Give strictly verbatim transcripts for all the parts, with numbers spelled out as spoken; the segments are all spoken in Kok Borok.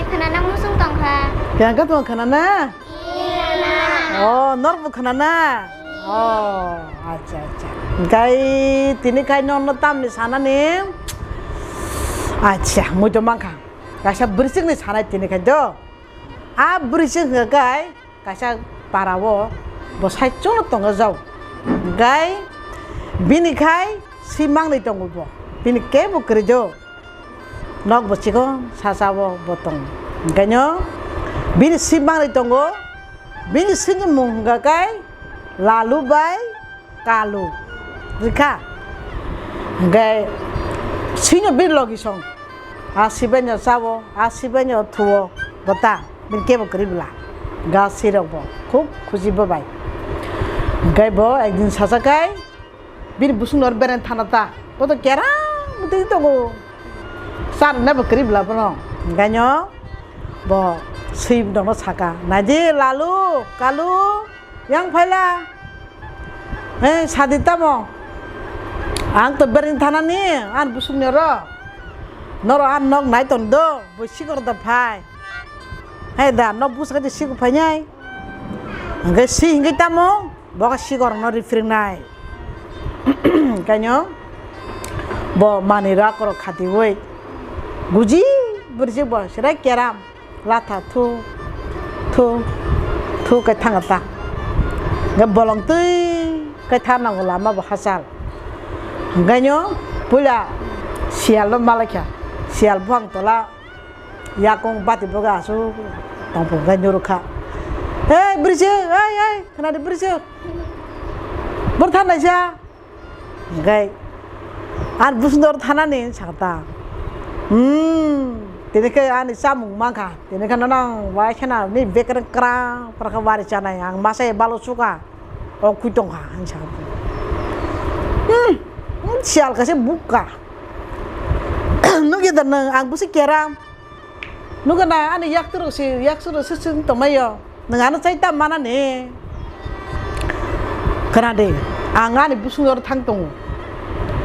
Khwnana muchung tongkha. Yang khe tong khwnana? Iya. Oh, norok bo khwnana? Oh, acha, acha. Gai tini kai nono tamni sanani? Acha, muitu mankha. Kaisa bwrwichwkni sanai tini khai do. A bwrwichwk hwnkha kai kaisa para o bo saichung no tongo jau. Gai bini khai si mangni tongo bo. Bini kebo kwrwi do. Nok bo chikon sasa o bo tongo. Hwnkhe no bini si mangni tongo. Bini sini mung hwnkha kai Lalu bai Kalu rikha. Hwnkhe sino bini logi song. A sibaino chao, a sibaino thuo, bota, bini kebo kwrwi bwla. Ga sirok bo khub khusi bo bai. Hwnkhe bo ekdin sacha kai, bini busung nor beren thana ta. Bo to keram twi tongo. Char na bo kwrwi bwla bono. Hwnkhe no bo swi nono saka. Naidi Lalu, Kalu, yang phaila. He, sadi tamo? Ang to beren thanani, ang busung noro. Noro ang nok nai ton do, bo sikor da phai. He da, nok busa khe sikor phainai. Hwnkhe si hwnkhe tamo? Bo khe sikor no rifringnai. Kaino bo manwi rok rok khatiwi. Guji bwrwisi bo sirai keram. Latha thu, thu, thu khe thanga ta. Hwnkhe bolong twi khe tha nango lama bo hachal. Hwnkhe no puila siyal no malaikha. Siyal buphang tola yakung bati boga aswk tongphuru hwnkhe nurukha. Hei bwrwisi, hei, hei, khwnadi bwrwisi. Bwrwtha naisa. Hwnkhe, "Ang busung dor thanani," sakha ta. "Hmm, tini khe ani chamung mankha, tini khe nono ang bai kheno ni bekereng kwrang kwrang khe wari chanai, ang masa balok suka, o kui tongkha," hinwi sakha ta. "Hmm, hmm, siyal kaisa bukha. Nukya da nwng, ang bwswk keram." Nukha na ani yakturok se, yaksurok se chwng tongmai yo. Nwng ano chai tam mana ni? Khna de, ang ani busung oro thang tongo.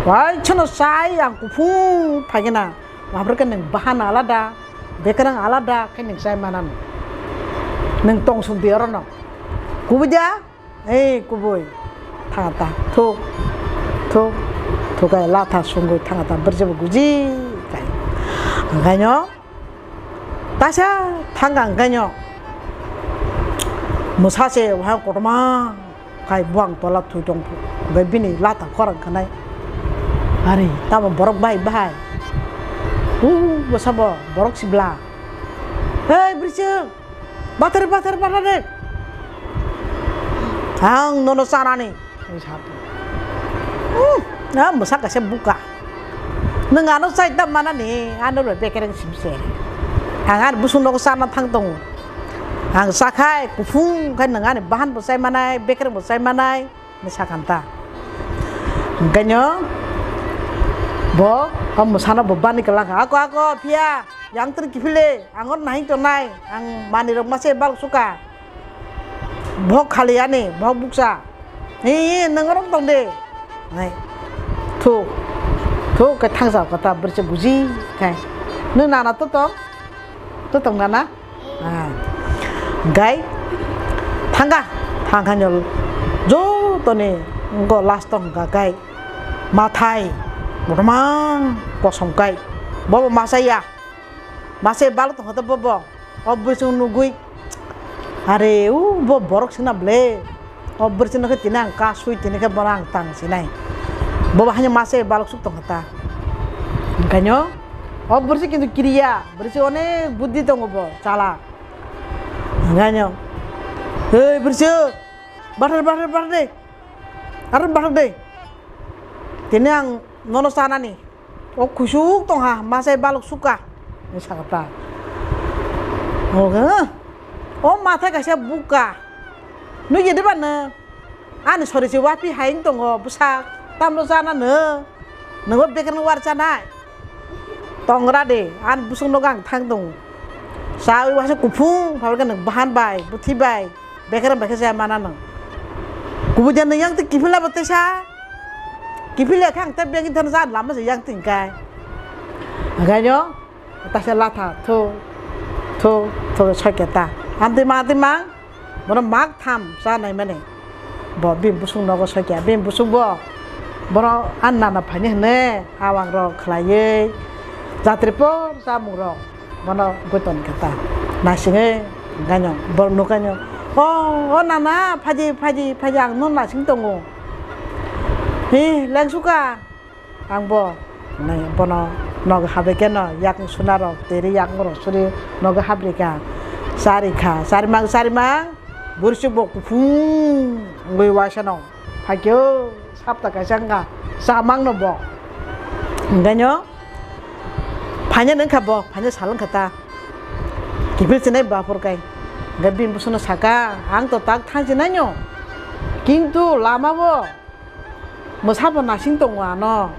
Wai chano chai ang kuphung phai gana. Mabro khe nwng bahana alada, bekerang alada khe nwng chai mana ni. Nwng tong sung di oro no. Kubui dia? Ei kubui, thangata, thuk, thuk, thukai latha sungwi thangata, bwrwichabo guji kai. Hwnkhaino, kaisa thangka hwnkhaino, mwsa se waha kotorma khai buphang tola thwi tongphu, hwnkhe bini latha khorang khanai. Ari, tamo borok bai bahai? U, bwsabo borok sibla. Hei, bwrwichwk! Bathar, bathar, bathar de. Ang nono chanani. Hinwi sa. Hmm, na mwsa kaisa buka. Nwng ano chai ta manani, ano rw bekereng simse. Ang ani busung nogo chana thang tongo. Ang chakhai, kuphung khai nwng ani bahan bo chai manai, bekereng bo chai manai. Hinwi sakha ta. Hwnkhaino bo o mwsano bo bani kwlangkha, "Ako, ako, phiya, yang twi kiphile, ang oro nahing tongnai, ang manwirok mase balok suka. Bohok khali ani, bohok bukcha. Hi, hi, nwng oro tong de." Nai. Thu, thu, khe thangsa kota bwrwichwk guji khai. Nwng nana to tong? To tong nana? Ah. Gai thangka, thangkha nyol jotoni go last o hwnkha gai mathai kotorma kosom kai bobo masa ya, masa balok tongkha to bobo o bwswng nugwi are u bo borok sina ble. O bwrwichwkno khe tini ang kasui, tini khe bono ang tang sinai. Bobo haino masa balok suk tongkha ta. Hwnkhaino o bwrwichwk kintu kiriya, bwrwichwk onek buddhi tongo bo, chalak. Hwnkhaino, "Hei bwrwichwk, bathar, bathar, bathar de. Aro bathar de. Tini ang nono chanani." O kusuk tongha, masa balok suka, hinwi sakha ta. Oga, o matha kaisa buka. Nukya diba nwng? Ani sori se wapi hai wng tongo, bwsak. Tamno chana nwng? Nwng o bekereng war chanai? Tongra de, ani busung nogo ang thang tongo. Chawi waisa kuphung, phalkhe nwng bahan bai, bwthwi bai. Bekereng bai khe chaya mana nwng. Kubui de nwng yang twi kiphilna bo teisa. Kiphilya khe ang tei bengwi thangna cha lama se yang twi hwnkhe. Hwnkhaino taisa latha thu. Thuk thuk sokya ta. Amtwi ma, amtwi ma. Bono mak tham cha nai mani. Bo bini busuk nogo sokya. Bini busuk bo. Bono ani nana phaini hwnwi awang rok khlaiwi. Jatri por chamung rok. Bono goi tong kha ta. Naisingwi gaino bor nukaino. O, o nana, phaidi, phaidi, phaidi, ang no naising tongo. Hi, lengsuka. Ang bo nai bono nogo habri keno yakung suna rok teri yakung rok suri nogo habri kha. Chari kha, chari mang, chari mang. Bursi bo kuphung wngwi waisa no. Phakyo sapta kaisa wngkha. Chamang no bo. Engaino phaina wngkha bo, phaina sal wngkha ta. Kiphil chinai bapor kai. Engai bini busuno saka, ang to tak thang chinai no. Kintu lama bo Mwsa bo nasing tongo ano,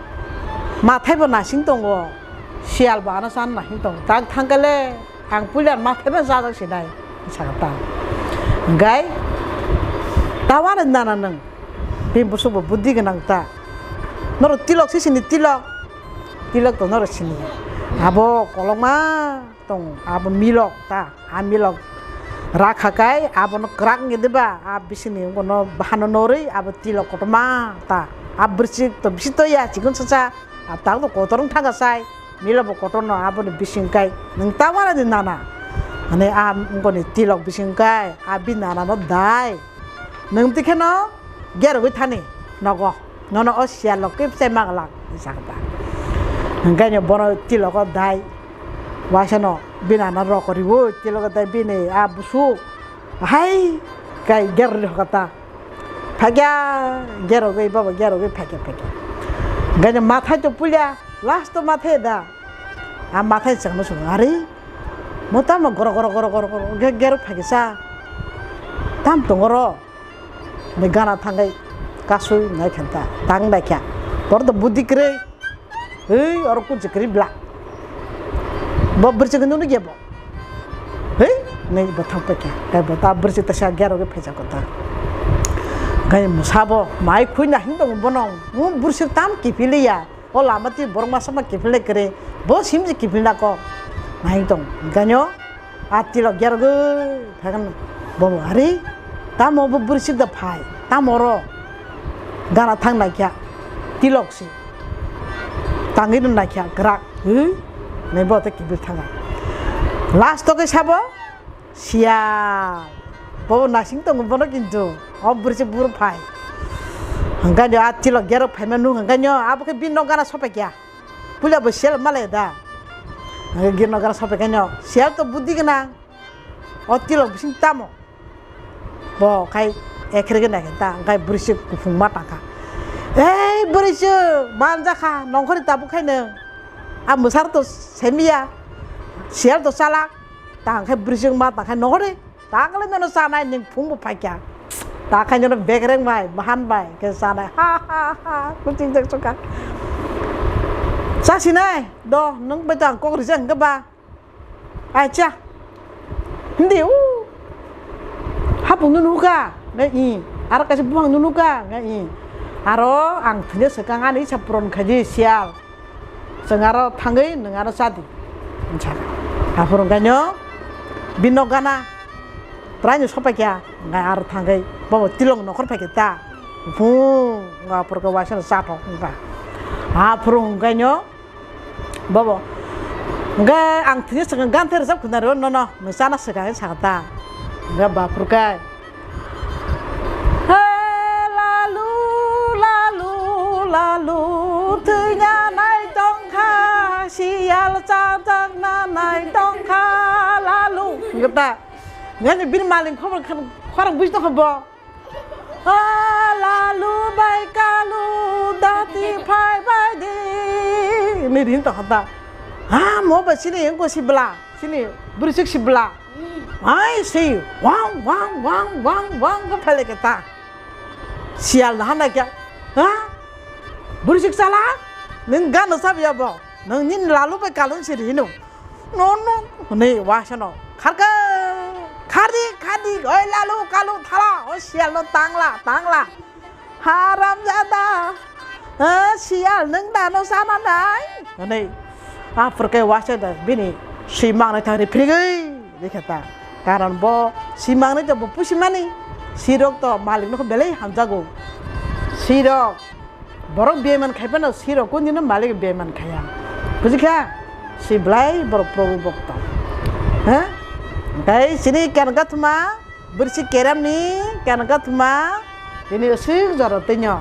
mathai bo nasing tongo, siyal bo ano chan nasing tongo. Tak thangkale ang puila mathai bo chajak sinai, sakha ta. Hingkai tawano nana nwng, bini bwswk bo buddhi gwnang ta. Norok tilok si sini tilok, tilok to norok sini. Abo kolokma. Tongo, abo milok ta, a milok rakha kai abono kwrak wngya diba, a bisingni wngkano bahano norwi abo tilok kotorma ta, a bwrwswk to bisi toya chikon sacha, a tak to kotor wng thangkha sai, milok bo kotorno aboni bising kai nwng ta wana di nana, hwnwi a wngkoni tilok bising kai a bini nanano dai. Nwng twi kheno gerogwi thani nogo, nono o siyal rok khe bwsai maglak, sakha ta. Hingkhe bono tilogo dai, waisano bini ana rok riwi tilogo dai bini a busuk, hai kai gerogwi hokha ta. Phakya gerogwi, baba gerogwi phakya, phakya. Hingkhe mathai to puila, last to mathai da. A mathai changno sung, "Ari, mo tamo goro, goro, goro, goro, goro, ge-, gerok phakisa? Tam tongoro?" Ni gana thangwi kasui nai khan ta, tang nai kha. Boro to buddhi kwrwi. Hei, oro kun se kwrwi bla. Bo bwrwswk nunu ge bo. Hei, nei bo thang pai kha. Kai bo ta bwrwswk ta sa gero ge phaisa ko ta. Kai mwsa bo mai khui na hing tong bono. Mu bwrwswk tam kiphili ya. O lama twi borok masa ma kiphilnai kwrwi, bo simse kiphilna kok. Nai tong, ganyo, a tilok gerogwi, phaikhe bobo, "Ari, tamo bo bwrwswk da phai, tamo oro gana thang naikha, tilok se, tangwi no naikha, kwrak, hwi?" Nai bo tei kiphil thanga. Last o khe sabo, Siyal. Bobo nasing tongo bono kintu. O bwrwswk buro phai. Hwnkhe a tilok gerok phaima nuk hwnkhe abo khe bini nok gana sopai kha. Puila bo siyal malai da. Hwnkhe bini nok gana sopai kha. Siyal to buddhi gwnang. O tilok bising tamo. Bo khai ekhrege nai khe ta, hwnkhe bwrwswk kuphung ma tangkha. Ei bwrwswk, manjakha, nongkhorni tabuk khai nwng. A mwsar to semiya. Siyal to chalak. Tang khe bwrwswk ma tang khe nohori. Tang le nono chanai nwng phung bo phaikha. Ta khai nono bekreng bai, bahan bai khe chanai. Ha, ha, ha. Kuching jak chukha. Chasinai do, nwng bai to ang kok rijak hwnkhe ba. Acha. Hindi u. Hapung nunu ka. Ngai i. Aro kaisa buphang nunu ka. Ngai i. Aro ang thwngya swkang ani isa puron khaidi siyal. Chwng aro thangwi nwng aro chadi. Aphuru hwnkhe no bini nok gana. Trai no sopai kha. Ngai aro thangwi bobo tilok nokhor phai khe ta. Phung aphuru khe waisa no chathok wngkha. Aphuru hwnkhe no bobo. Hwnkhe ang thini swkang gan thai rwchap khuna ro nono. Nwng chana swkang sakha ta. Hwnkhe baphuru khe. He lalu, lalu, lalu, thwina nai tongkha, siyal chajakna nai tongkha, lalu. Hwnkhe ta, ngani bini malin khobor khan-, khorang buji tongkha bo. A lalu bai kalu dati phai bai di. Ni rin tongkha ta. Ha, mo ba sini engko si bla, sini bwrwswk si bla. Ai, sei, wang, wang, wang, wang, wang, wang, phailai khe ta. Siyal no hambai khe, ha? Bwrwswk chala? Nwng gano chabi abo? Nwng nini lalu bai kalung se rino. No, no, hwnwi waisa no. Kharkha, khardi, khardi, oi lalu, kalu, thala, oi siyal no tangla, tangla. Haramjada, ha, siyal nwng dano chana nai? Hwnwi, aphuru khe waisa da bini swi mangnai thang ri phirigwi. Khe ta. Karon bo simang ni to bo pusimani. Sirok to malik no belai hamjago. Sirok borok beman khai phano sirok kun dino malik beman khaya. Bujikha? Si belai borok Probu bokto. Ha? Tei sini kan gathuma, birsi keram ni kan gathuma, ini usik joro tinyo.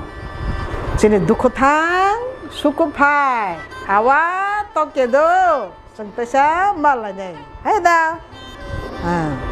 Sini dukhu thang, sukhu phai, hawa toke do. Chwng teisa mal lainai. Hai da? Ah.